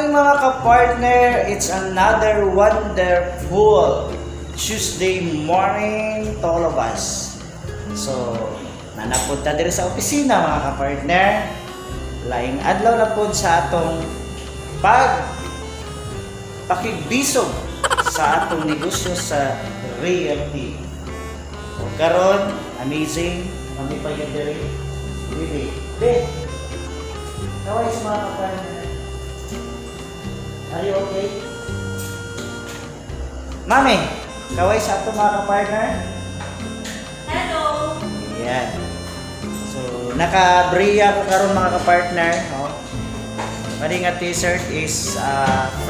Morning, mga ka-partner! It's another wonderful Tuesday morning to all of us. So, naa na pod ta diri sa opisina, mga ka-partner. Laing adlaw na pod sa atong pag pakigbisog sa atong negosyo sa realty. So, karon, amazing. Kami pa yun diri. Really. Be, kaway sa mga ka-partner. Are you okay? Mami, kaway sa ato, mga ka-partner. Hello! Ayan. So, naka-Bria ko karon, mga ka-partner. No? Kani nga t-shirt is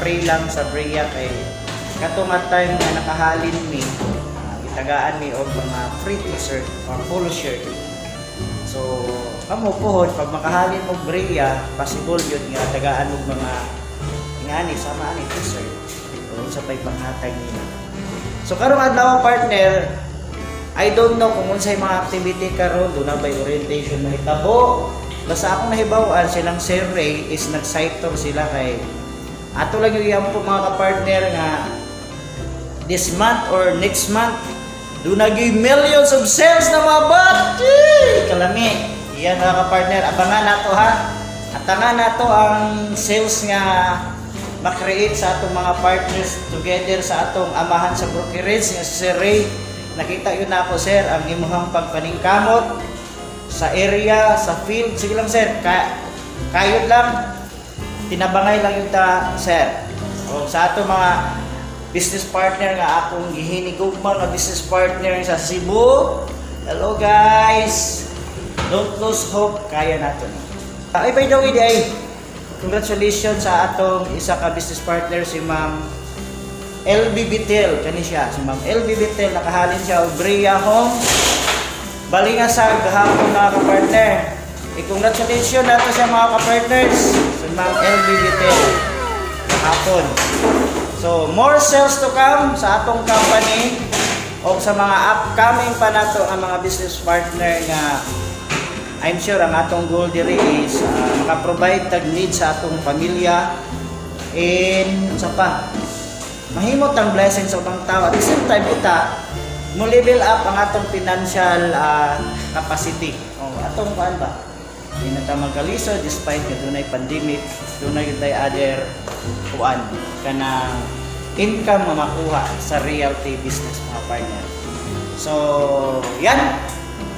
free lang sa Bria kay kato nga time nga nakahalin mi, gitagaan mi og mga free t-shirt or polo shirt. So, kamo pohon pag makahalin mo Bria, possible yun nga tagaan mo mga ingani sama ani t-shirt. O unsa pa'y panghatag nila. So karong adlaw, partner, I don't know kung unsay mga activity karon, duna bay orientation mahitabo. Basta akong nahibaw-an, silang Sir Ray is nag-site tour sila kay ato lang yung iyang po, mga ka-partner, nga this month or next month duna gyud millions of sales na maabot. Yay! Kalami. Iyan, mga ka-partner, abangan nato ha. Atangan nato ang sales nga makreate sa atong mga partners together sa atong amahan sa brokerage nga si Sir Ray. Nakita yun na ako, sir, ang imuhang pagpaningkamot sa area, sa field. Sige lang, sir, kayod lang. Tinabangay lang yung ta, sir. O, sa ato mga business partner nga akong gihinigugma nga business partner sa Cebu. Hello, guys! Don't lose hope, kaya natin. Ay, by the way, di ay, congratulations sa atong isa ka business partner, si Ma'am LB Bitel. Kani siya, si Ma'am LB Bitel, nakahalin siya og Bria Homes. Bali nga sa gahapon, mga ka-partner. I-congratulations nato siya, mga ka-partners, si Ma'am LB Bitel. Gahapon. So, more sales to come sa atong company o sa mga upcoming pa nato ang mga business partner nga I'm sure ang atong goal diri is maka-provide tag need sa atong pamilya and unsa pa, mahimot ang blessing sa ubang tao. At the same time, kita mo level up ang atong financial capacity o atong kuan ba, di na ta magkalisod despite nga dunay pandemic, dunay gyud tay other kuan, kanang income nga makuha sa realty business, mga partner. So yan,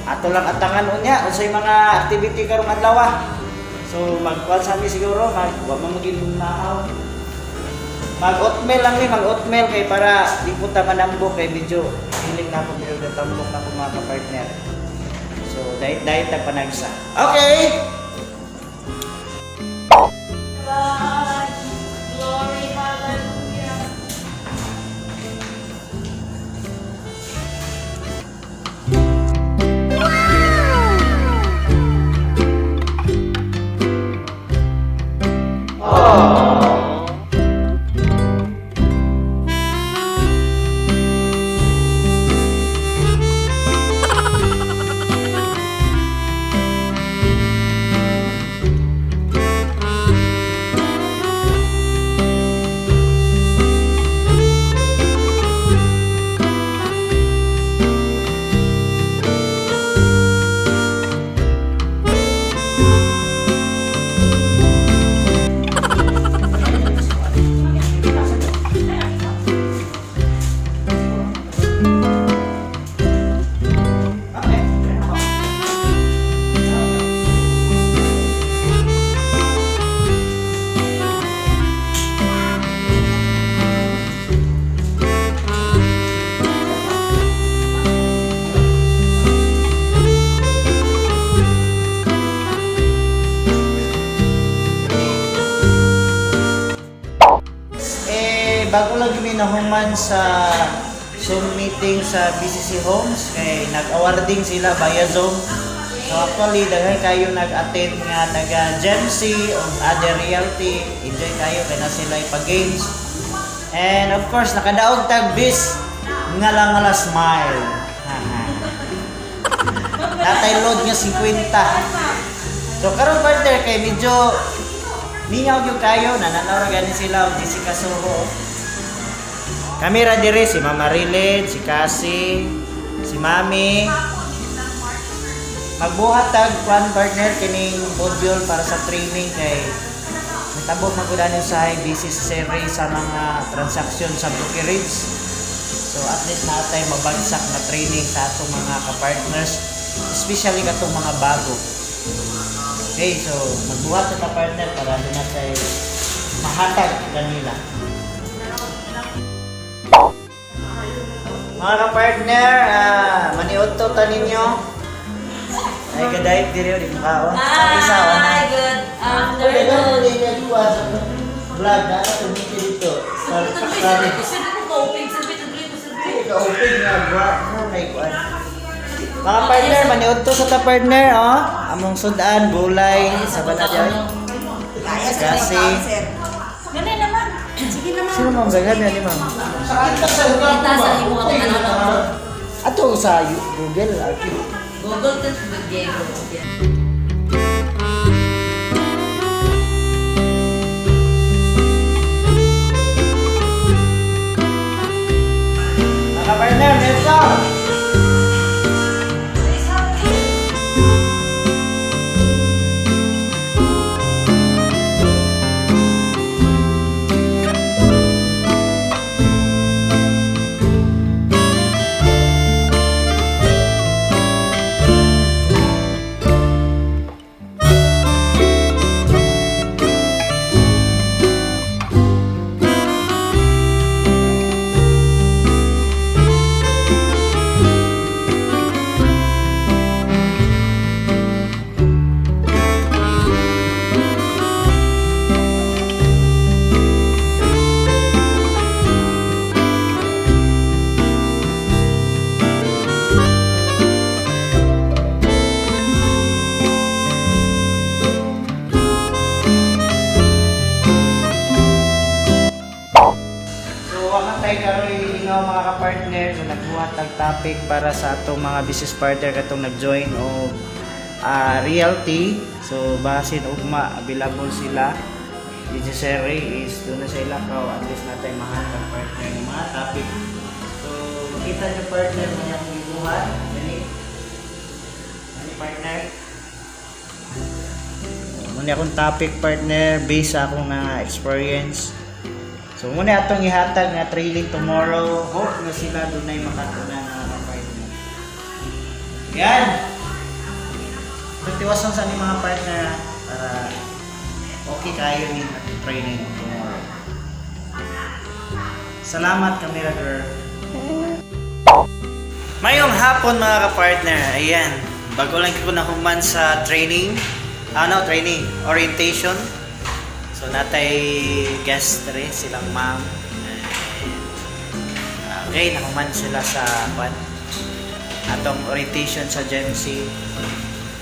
ato lang atangan unya unsay mga activity karong adlaw. So magkuan sa mi siguro, mag wa man maging maaw, mag oatmeal lang mi, mag oatmeal kay para di po ta manambok kay medyo hiling na ako, medyo tambok na ako, mga ka-partner. So diet diet ta panagsa. Okay. God, glory, hallelujah. Eh, bago lang kami nahuman sa Zoom meeting sa BCC Homes kay nag-awarding sila via Zoom. So actually, daghan kayo nag-attend nga taga GMC o other realty. Enjoy kayo kay na sila ipa-games. And of course, nakadaog tag bis ngala ngala smile. Natay load nga 50. So karon, partner, kay medyo Mingaw gyud kayo, nananaw ra gani sila og Jessica Soho. Kami ra dire si Mama Rilin, si Cassie, si Mami. Magbuhat tag kwan, partner, kining module para sa training kay mitabo man gud ani usahay busy si Sir Ray sa mga transaksyon sa brokerage. So at least naa tay mabagsak na training sa atong mga ka-partners, especially katong mga bago. Okay, so magbuhat ta, partner, para duna tay mahatag kanila. Mga ka-partner, maniudto ta ninyo. Ay, kadayit diri di makaon. Ang isa oh, na. Hi, good afternoon. Vlog na tumiti dito. Sa Ka-open nga bra no kay kuan. Mga partner, maniudto sa ta, partner, oh. Among sudan, gulay, sa bana diay. Kasi Ganun naman. Sige naman. Sino ma'am daghan ni ma'am? Kita sa imo ang ano ano. Ato sa Google arki. Google to Diego. Mga partner, let's go! So, wakan tayo karoy ingaw, mga ka-partner. So, nagbuhat tag topic para sa atong mga business partner katong nag-join o realty. So, basin ugma, available sila. Dito sa Ray is doon na sa Ilakaw. At least natay mahatag, partner, ng mga topic. So, makita niyo, partner, mga akong gibuhat. Gani. Gani, partner. Muna akong topic, partner, based sa akong na experience. So muna atong ihatag nga training tomorrow. Hope nga sila dunay makatuna mga partner. Yan. Pagtiwasan sa ni mga partner ha, para okay kayo ni atong training tomorrow. Salamat, camera girl. Mayong hapon, mga ka-partner. Ayan. Bago lang ko nahuman sa training. Ano, training? Orientation. So natay guest rin silang ma'am. Okay, nahuman sila sa kwan, atong orientation sa Gen Z.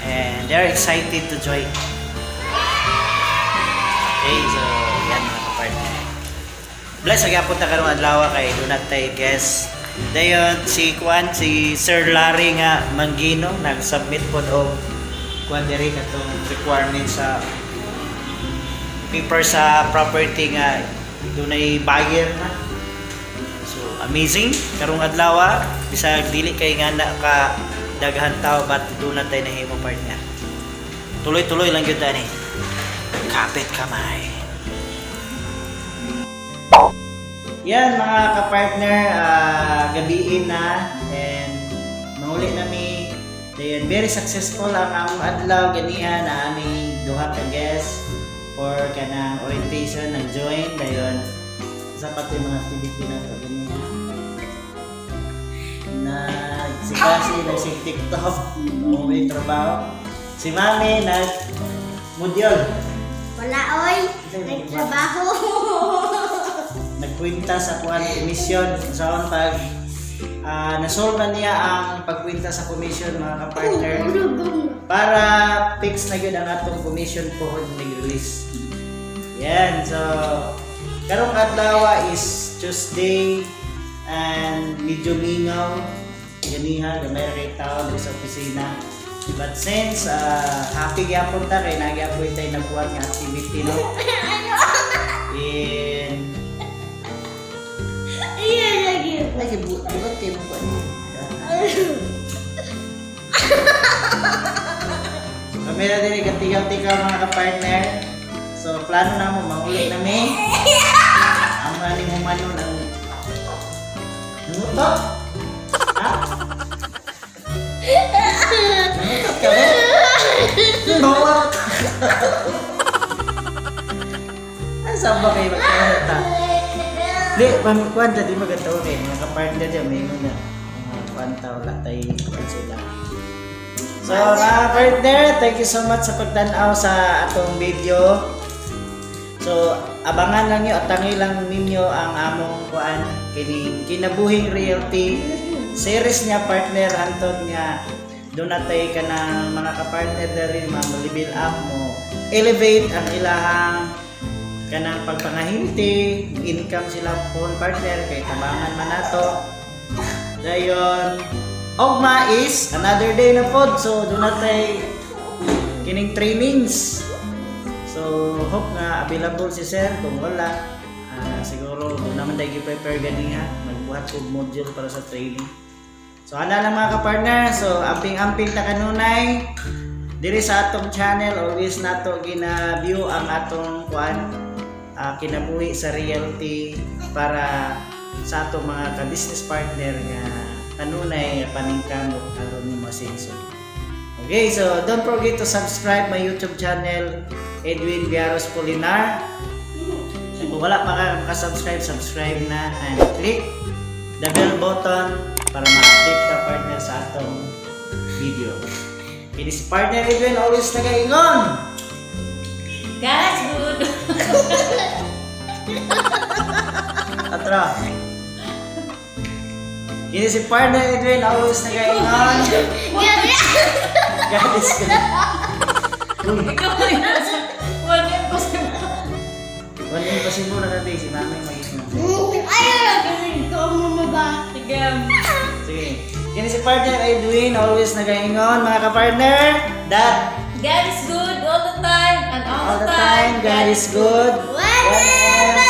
And they're excited to join. Okay, so yan, mga ka-partner. Bless ang gyapon ta karong adlaw kay duna tay guest. Dayon si Kwan, si Sir Larry nga Mangino nag-submit pod og kwan diri katong requirement sa paper sa property nga dunay buyer na. So amazing karong adlaw, bisag dili kay nga na ka daghan tao, but duna tay nahimo, partner. Tuloy-tuloy lang gyud ani. Kapit kamay. Yan, mga ka-partner, gabiin na and manguli na mi. Dayon very successful ang among adlaw ganiha na aming duha ka guest for kanang orientation nag-join dayon sa pati mga activity na to ganiha. Nag si Kasi nag si TikTok, may trabaho. Si Mami nag mudyol. Wala oy, nagtrabaho. Nagkwenta sa kuan commission sa pag nasolve na niya ang pagkwenta sa commission, mga ka-partner, para fix na gyud ang atong commission pohon nag-release. Yan, so karong adlaw is Tuesday and medyo mingaw ganiha, gamay ra kay tao diri sa opisina. But since happy gyapon ta kay nagyapoy tay nabuhat nga activity, no. In Iya lagi. Ay, buhat kay mo ni. So kami na diri katigaw-tigaw, mga ka-partner. So plano na mo manguli na mi. Ang maning humanon ang Nangutot? Ha? Nangutot ka ba? Bawa! Ay, saan ba kayo magkahata? Di, pamikuan di magataw kay mga kapartner dyan, may mga mga kwanta, wala tayo kuan sila. So, mga partner, thank you so much sa pagtanaw sa atong video. So, abangan lang nyo at tangi lang ninyo ang among kuan kining Kinabuhing Realty series niya, partner, hantod nga doon natay ka ng mga kapartner diri ma level up mo, elevate ang ilahang kanang pagpangahinti, income sila phone, partner, kay tabangan man nato. Dayon ugma is another day na pod, so doon natay kining trainings. So, hope nga available si sir. Kung wala, siguro doon naman tayo prepare gani ha. Magbuhat og module para sa training. So, ana lang, mga kapartner. So, amping-amping ta kanunay. Diri sa atong channel, always nato gina-view ang atong kuan kinabuhi sa realty para sa atong mga ka-business partner nga kanunay paningkamot aron mo masinso. Okay, so don't forget to subscribe my YouTube channel, Edwin Biaros Polinar. Kung wala pa ka makasubscribe, subscribe na and click the bell button para ma-update ka, partner, sa atong video. Kini si partner Edwin, always nagaingon. God's good. Atra. Kini si partner Edwin, always nagaingon. God is good. Ikaw rin. One impossible. Wala yung possible na natin si mami mag-ingon. Ayaw na kasi ito mo ba? Sige. Sige. Kini si partner Edwin, always nagaingon, mga kapartner, that God is good all the time and all all the time, God is good. Whenever.